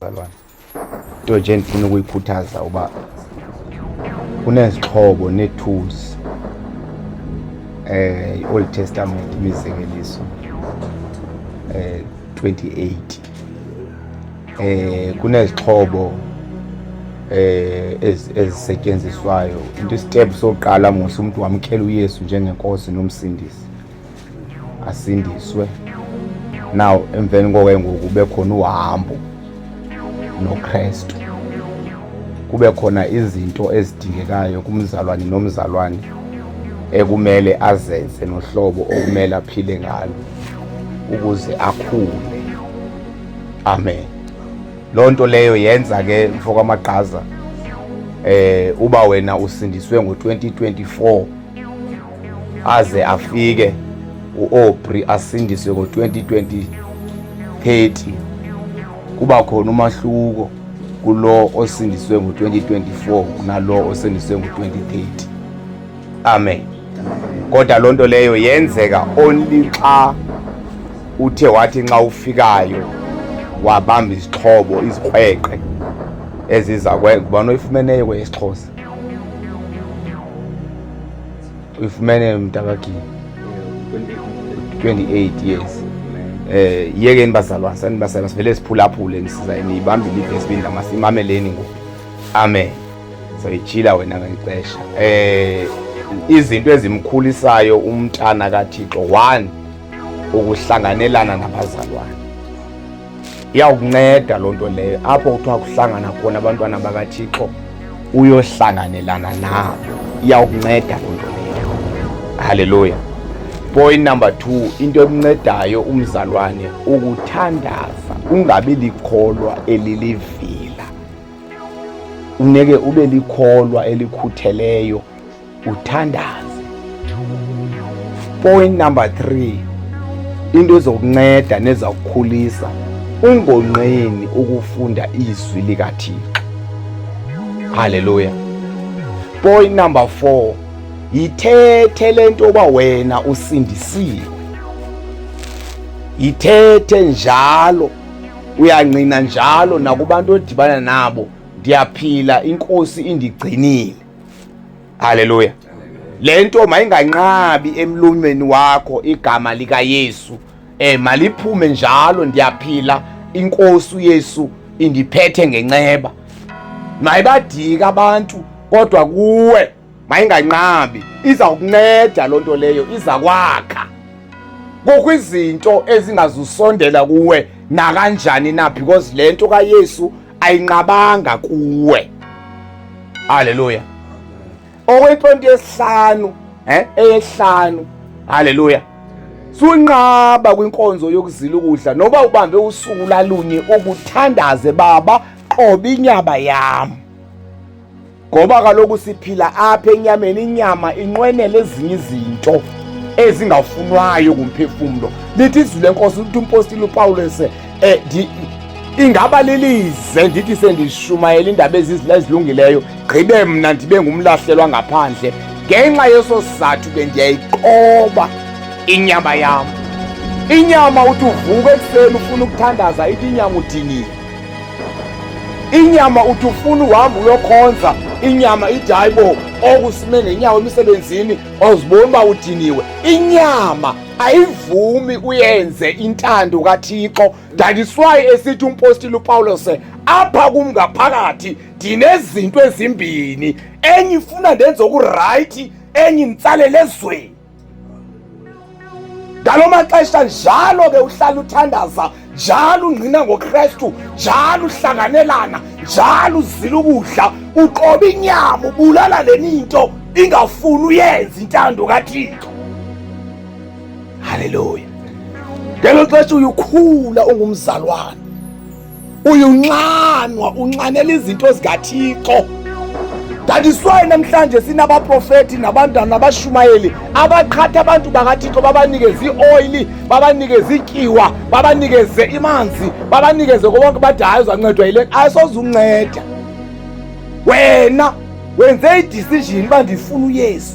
Bazalwane, into nje endifuna ukuyikhuthaza uba kunezixhobo nee-tools i-Old Testament imizekeliso 28 kunezixhobo ezisetyenziswayo. Into istep sokuqala mos umuntu wamkela uYesu njengenkosi nomsindisi, asindiswe. Now emveni koko ngoku kube khona uhambo noKristu, kube khona izinto ezidingekayo kumzalwane nomzalwane ekumele azenze nohlobo okumele aphile ngalo ukuze akhule. Amen. Loo nto leyo yenza ke mfo kaMagqaza, uba wena usindiswe ngo-2024 aze afike u-Aubrey asindiswe ngo-2020 kuba khona umahluko kulo osindiswe ngo-2024 kunalo osindiswe ngo-2030. Amen. Kodwa loo nto leyo yenzeka only xa uthe wathi nxa ufikayo wabamba izixhobo, izikrweqe eziza ngubani oyifumeneyo kweyesiXhosa? Uyifumene mntakagini? 28 years. Yekeni bazalwane, sani basaba sivele siphulaphule, nisiza niyibambile ivesi bindla, masimameleni ngoku. Amen. Soyijila wena ngexesha. Izinto ezimkhulisayo umntana kaThixo, one, ukuhlanganelana nabazalwane. Iyawukunceda loo nto leyo. Apho kuthiwa kuhlangana khona abantwana bakaThixo, uyohlanganelana nabo. Iyawukunceda loo nto leyo. Haleluya. Point number 2, into emncedayo umzalwane ukuthandaza, ungabi likholwa elilivila. Uneke ube likholwa elikhutheleyo, uthandaze. Point number 3, into ezokunceda nezakukhulisa, ungonqeni ukufunda izwi likaThixo. Haleluya. Point number 4, yithethe lento uba wena usindisiwe. Yithethe njalo, uyangqina njalo nakubantu odibana nabo, ndiyaphila, inkosi indigcinile. Haleluya. Lento mayinganqabi emlonyeni wakho, igama likaYesu maliphume njalo, ndiyaphila, inkosi uYesu indiphethe ngenceba. Mayibadika abantu, kodwa kuwe mayinganqabi, iza kunceda loo nto leyo, iza kwakha. Kukho izinto ezingazusondela kuwe nakanjani na, because le nto kaYesu ayinqabanga kuwe. Haleluya. Okwepoint yesihlanu, eyesihlanu. Haleluya. Sunqaba kwinkonzo yokuzila ukudla, noba ubambe usuku lalunye ukuthandaze, Baba qoba inyama yami. Ngoba kaloku siphila apha enyameni, inyama inqwenela ezinye izinto ezingafunwayo ngumphefumlo. Lithi izwi lenkosi, uthi umpostile uPawulos, ingaba lilize ndithi sendishumayela indaba ezilungileyo, gqibe mna ndibe ngumlahlelwa ngaphandle. Ngenxa yeso sizathu ke ndiyayiqoba inyama yam. Inyama uthi uvuka ekuseni ufuna ukuthandaza, ithi inyama udiniwe. Inyama uthi ufuna uhamba uyokhonza, inyama ithi hayibo, okusime ngenyawo emisebenzini, awuziboni uba udiniwe. Inyama ayivumi uyenze intando kaThixo. That is why esithi umpostile uPawulos, apha kum ngaphakathi ndinezinto ezimbini, enye ifuna ndenze okurayithi, enye inditsalele ezweni. Ngalo maxesha njalo ke uhlala uthandaza, njalo ungqina ngoKristu, njalo uhlanganelana, njalo uzila ukudla, uqoba inyama, ubulala le into ingafuni uyenze intando kaThixo. Haleluya. Ngelo xesha uyukhula ungumzalwane, uyunxanwa, unxanela izinto zikaThixo. That is why namhlanje sinabaprofeti nabantwana nabashumayeli abaqhatha abantu bakaThixo, babanikeze ioyili, babanikeze ityiwa, babanikeze imanzi, babanikeze konke, bathi hayi uzancedwa yile. Ayisoze unceda wena, wenze idecision uba ndifuna uYesu.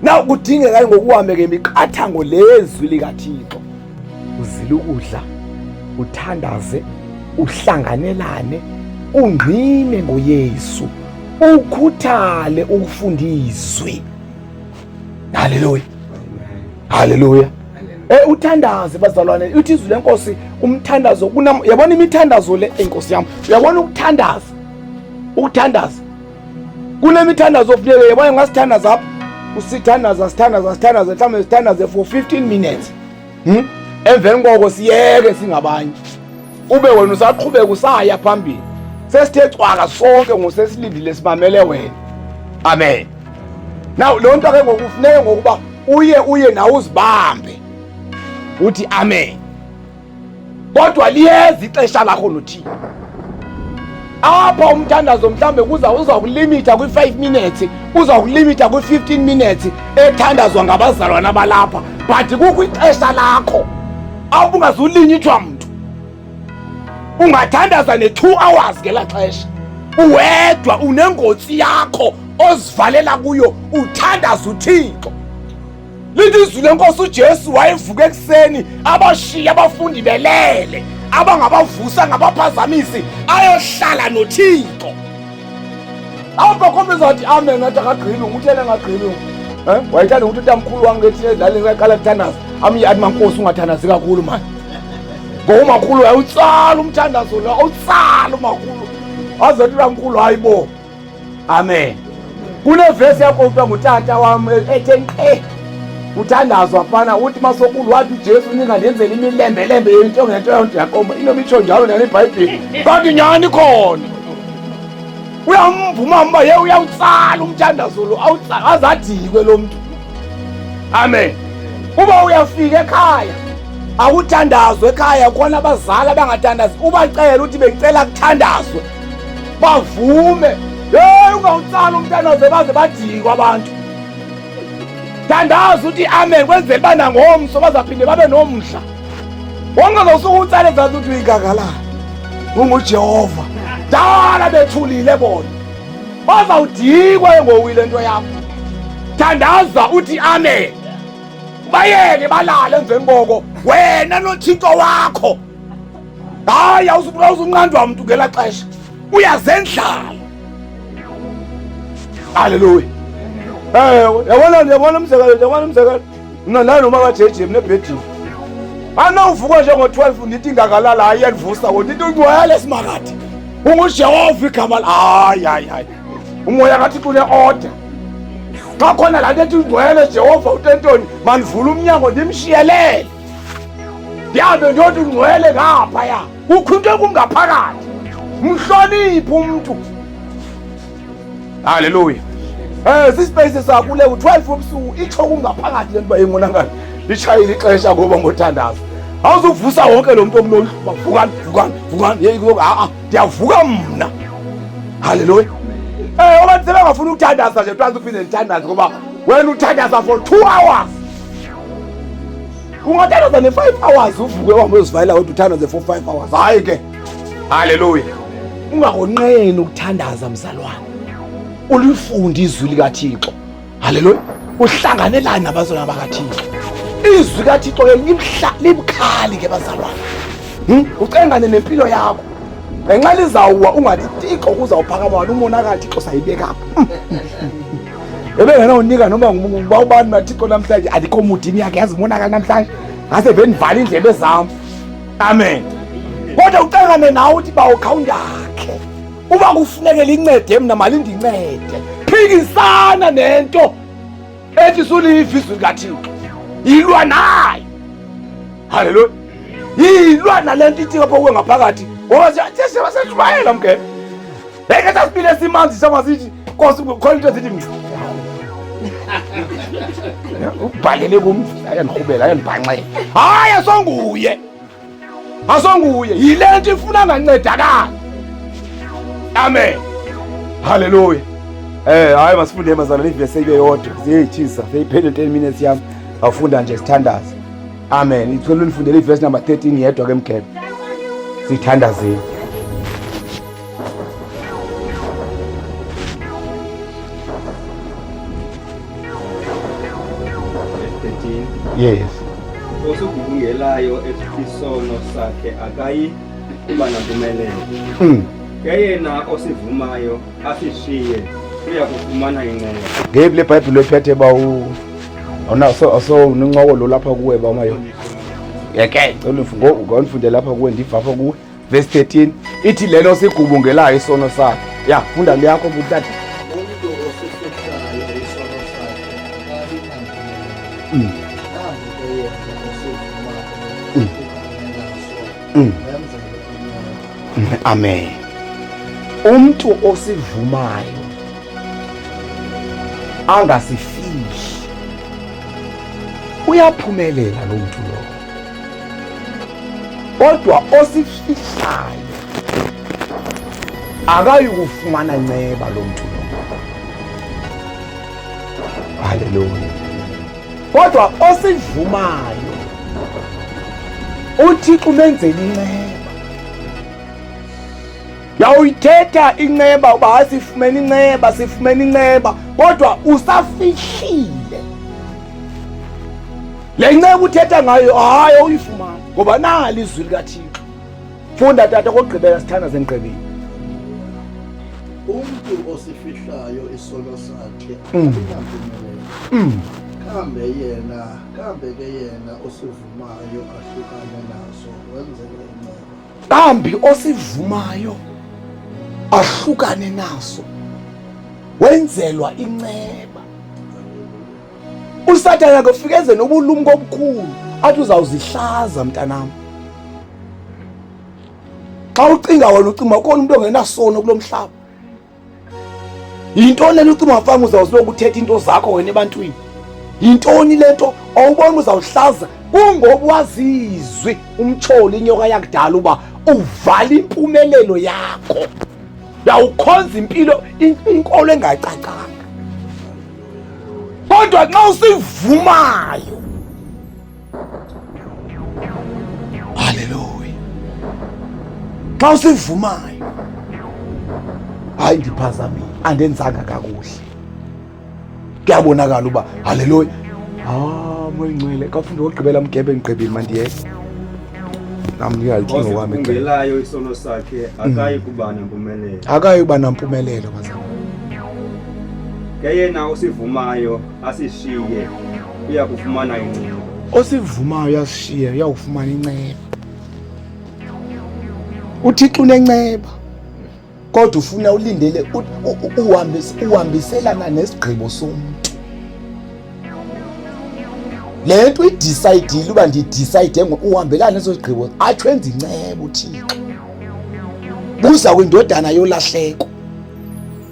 Now kudingeka ngokuhambe ngemiqathango lezwi likaThixo, uzile ukudla, uthandaze, Uhlanganelane, ungqine ngoYesu, ukhuthale ukufunda izwi. Haleluya, haleluya. Uthandaze bazalwane, uthi izwi lenkosi umthandazo kunam, yabona imithandazo le enkosi yami, uyabona ukuthandaza, ukuthandaza kunemithandazo ofuneke, yabona ngasithandaza apha, usithandaza sithandaza sithandaze mhlawumbe sithandaze for 15 minutes, Emveni koko siyeke singabanye, ube wena usaqhubeka usaya phambili, sesithe cwaka sonke ngosesilindile simamele wena. Amen. Now lo nto ke ngokufuneke ngokuba uye nawe uzibambe uthi amen, kodwa liyeza ixesha lakho nothini apha. Umthandazo mhlambe kuza uza kulimitha kwi-5 minutes, uza kulimitha kwi-15 minutes ethandazwa ngabazalwana balapha, but kukho ixesha lakho apho ungazulinyithwa mntu, ungathandaza ne-2 hours ngelaa xesha uwedwa, unengotsi yakho ozivalela kuyo, uthandaza uThixo. Lithi izwi lenkosi, uJesu wayevuka ekuseni, abashiya abafundi belele, abangabavusa ngabaphazamisi, ayohlala noThixo. Apho khombe zathi amen, ngathi akagqibi, nguthele engagqibi. Wayethanda ukuthi utamkhulu wami ngethi edlaleni kaqala kuthandaza, amye athi mankosi ungathandazi kakhulu mani, ngoba umakhulu wayewutsala umthandazo lo, awutsala umakhulu, aze athi utamkhulu hayi bo. Amen. Kunevesi yakotwa ngutata wam ethe nkqe uthandazwa fana, uthi masokulu wathi uJesu ningandenzela imilembelembe yento ngento yonto yaqomba inomitsho njalo nani iBhayibhile, kanti nyani khona uyamva umama uba ye uyawutsala umthandazo lo, awutsala azadikwe lo mntu. Amen. Uba uyafika ekhaya akuthandazwe ekhaya, khona abazali abangathandazi, ubacela uthi bengicela kuthandazwe, bavume. Hey, ungawutsala umthandazo baze badikwe abantu. Thandaza uthi amen, kwenzela uba nangomso bazaphinde babe nomdla. Wonke ngosuku utsale zazi uthi uyingakalala, unguJehova, dala bethulile bona, bazawudikwa engowile nto yakho. Thandaza uthi amen, bayeke balale emveni koko wena noThixo wakho. Hayi, awuzunqandwa mntu ngelaa xesha, uyazendlala. Haleluya. Ewe, yabona, yabona umzekelo, yabona umzekelo, mna naye noma kaJJ mna ebhedini anawuvuka njengo-12, ndithi ingakalala, hayi iyandivusa ngo, ndithi ungcwele simakade, unguJehova igama. Hayi, hayi, hayi, umoya kaThixo une-order. Xa khona laa nto ethi ungcwele Jehova utentoni, mandivule umnyango ndimshiyelele, ndihambe ndiyothi ungcwele ngaphaya, kukho into ekungaphakathi. Mhloniphe umntu. Haleluya. Sispace sakule u-12 ubusuku itsho kungaphakathi le nto uba ingonakala litshayile ixesha ngoba ngothandaza awuzuvusa wonke lo mntu okulolu, vukani, vukani, vukani, yeyi, a-a, ndiyavuka mna. Haleluya. Abantu sebengafuni ukuthandaza nje, twanze uphinde ndithandaze ngoba wena uthandaza for 2 hours, ungathandaza ne-5 hours, uvuke uhambe uyozivalela wedwa uthandaze for 5 hours. Hayi ke, haleluya. Ungakonqeni ukuthandaza mzalwane, ulifunde izwi likaThixo. Haleluya. Uhlanganelani nabazalwane bakaThixo. Izwi kaThixo ke libukhali ke bazalwane. Ucengane nempilo yakho ngenxa lizawuwa, ungathi Thixo uzawuphakama wena umonakalo, Thixo sayibeka apha ebengenawunika noma nguba ubani maThixo namhlanje andikho mudini yakhe, yazi umonakalo namhlanje ngase vendivala iindlebe zam. Amen. Kodwa ucengane nawe uthi bawo khawundakhe, uba kufuneke lincede mna malindincede. Phikisana nento ethi suliva izwi likaThixo, yilwa nayo. Haleluya. Yilwa nale nto ithi apho kuwe ngaphakathi, ngoba seshumayela mgebe beke sasibile simanzi samasithi nkosi, khona into ezithi mntu ubhalele kum, ayandirhubela, ayandibhanxela. Hayi, asonguye, asonguye, yile nto ifuna angancedakali. Amen. Haleluya. Hayi, masifunde mazalwane ivesi ibe yodwa, ziyeyithisa seyiphele 10 minutes yami. Awufunda nje sithandaze. Amen. Icela unifundele ivesi number 13 yedwa ke mgebe, sithandazeni. Verse 13. Yes. Osugubungelayo isono sakhe akayi kuba nampumelelo. Ke yena osivumayo asishiye uya kufumana inceba. Ngeyiphi le Bhayibhile oyiphethe ba u awunaso so unencoko lo lapha kuwe ba umayo. Yeke cela ufunde lapha kuwe ndiva apha kuwe. Verse 13 ithi lelo sigubungelayo isono sakhe. Ya funda leyakho butata. Umntu osifihlayo isono sakhe akabi nampumelelo. Kambe ke yena osivumayo ahlukane naso wenzele inceba. Amen. Umntu osivumayo angasifihli uyaphumelela lo mntu lowo. Kodwa osifihlayo akayi kufumana nceba lo mntu lowo. Haleluya. Kodwa osivumayo uThixo umenzela inceba. Yawuyithetha inceba uba hayi sifumene inceba, sifumene inceba, kodwa usafihlile. Le nceba uthetha ngayo hayi awuyifumani ngoba nali izwi likaThixo. Funda tata kokugqibela sithandaze ndigqibile. Umntu osifihlayo isono sakhe akanampumelelo. Kambe yena, kambe ke yena osivumayo ahlukane naso wenzelwa inceba. Kambi osivumayo ahlukane naso wenzelwa inceba. USathana ke ufike eze nobulumko obukhulu athi uzawuzihlaza mntanam. Xa ucinga wena ucinga ukhona umuntu ongenasono kulo mhlaba. Yintoni le nto ucinga mfana uzawuziloku uthetha into zakho wena ebantwini? Yintoni le nto awubona uzawuhlaza? Kungoba wazizwi umtyholi inyoka yakudala uba uvala impumelelo yakho. Uyawukhonza impilo inkolo engacacanga. Kodwa xa usivumayo, haleluya, xa usivumayo, hayi ndiphazamile, andenzanga kakuhle, kuyabonakala uba haleluya. Ah, moya ingcwele, kafunda wokugqibela mgebe ndigqibile mandiyeke. Nam ndingalithi ngokwam ixesha. Osigubungelayo isono sakhe akayi kuba nampumelelo. Akayi kuba nampumelelo bazalwane. Ke yena osivumayo asishiye uya kufumana inceba. Osivumayo asishiye uya kufumana inceba. UThixo unenceba. Kodwa ufuna ulindele uhambiselana nesigqibo somntu. Le nto uyidisayidile uba ndidisayide uhambelana neso sigqibo, atsho enza inceba uThixo. Buza kwindodana yolahleko.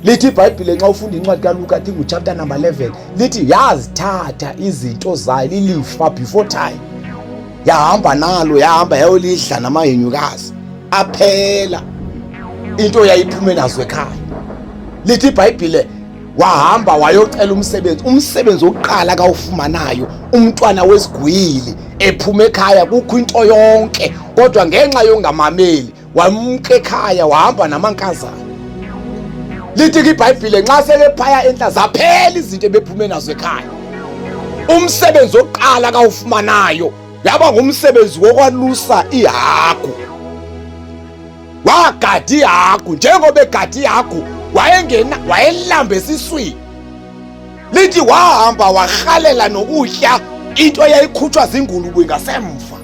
Lithi iBhayibhile nxa ufunda incwadi kaLuka, I think uchapter number 11, lithi yazithatha izinto zayo lilifa before time. Yahamba nalo, yahamba yayolidla namahenyukazi. Aphela into yayiphume nazo ekhaya. Lithi iBhayibhile wahamba wayocela umsebenzi, umsebenzi wokuqala akawufumanayo umntwana wesigwili ephuma ekhaya kukho into yonke, kodwa ngenxa yongamameli wamka ekhaya wahamba namankazana. Lithi ke iBhayibhile nxa selephaya enhla zaphela izinto ebephume nazo ekhaya. Umsebenzi wokuqala akawufumanayo yaba ngumsebenzi wokwalusa ihagu. Wagada ihagu, njengoba egada ihagu wayengena wayelamba esiswini. Lithi wahamba warhalela nokutya into eyayikhutshwa zingulube ngasemva.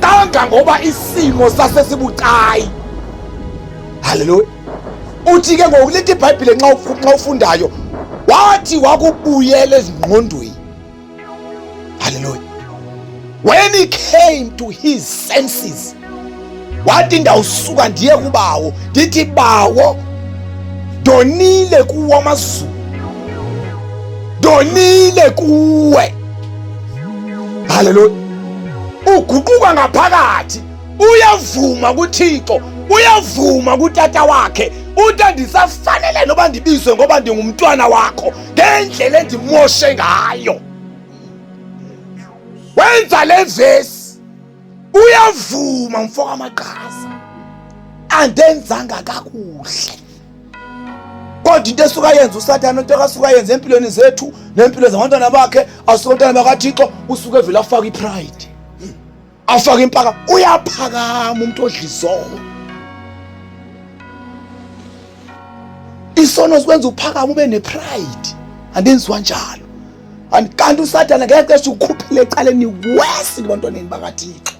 Kangangoba isimo sasesibucayi. Haleluya. Uthi ke ngoku lithi iBhayibhile nxa ufundayo wathi wakubuyela ezingqondweni. Haleluya. When he came to his senses, wathi ndawusuka ndiye kubawo ndithi bawo ndonile kuwo amazulu, ndonile kuwe. Haleluya. Uguquka ngaphakathi, uyavuma kuThixo, uyavuma kutata wakhe, uthi andisafanele noba ndibizwe ngoba ndingumntwana wakho ngendlela endimoshe ngayo. Wenza le vesi, uyavuma mfo kaMagqaza, andenzanga kakuhle. Kodwa into esuka yenza uSathane, into akasuka yenza empilweni zethu nempilo zabantwana bakhe, asuka abantwana bakaThixo, usuke evele afake ipride. Afake impaka, uyaphakama umuntu odla isono. Isono sikwenza uphakame ube nepride. Andenziwa njalo. Kanti uSathane ngeke xesha ukukhuphele ecaleni wesi kubantwaneni bakaThixo.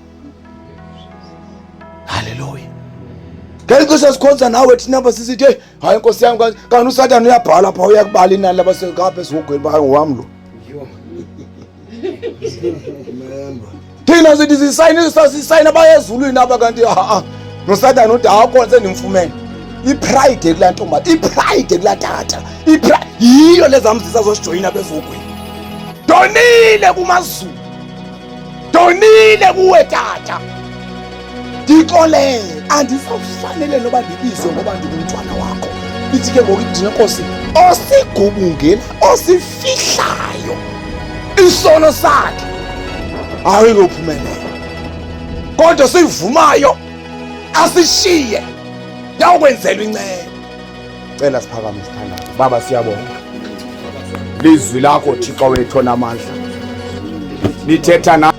Haleluya. Ngeli xesha sikhonza nawe thina apha sisithi hey hayi nkosi yami kanti uSathane uyabhala pha uyakubala inani labasengapha esihogweni bakhe ngowami lo. Thina sithi sisayinisa sisayina baye ezulwini apha kanti ha noSathane uthi awukhona sendimfumene. Ipride kulaa ntombi, ipride kulaa tata, ipride yiyo lezamzisa zosijoyina apha esihogweni. Ndonile kumazulu. Ndonile kuwe tata. Ndixolele, andisawufanele noba ndibizwe ngoba ndingumntwana wakho. Ithi ke ngoku idina Nkosi osigubungela osifihlayo isono sakhe ayikuphumelela, kodwa sivumayo asishiye yawukwenzelwa inceba. Cela siphakame sithandaze. Baba siyabonga lizwi lakho Thixo wethu onamandla lithetha na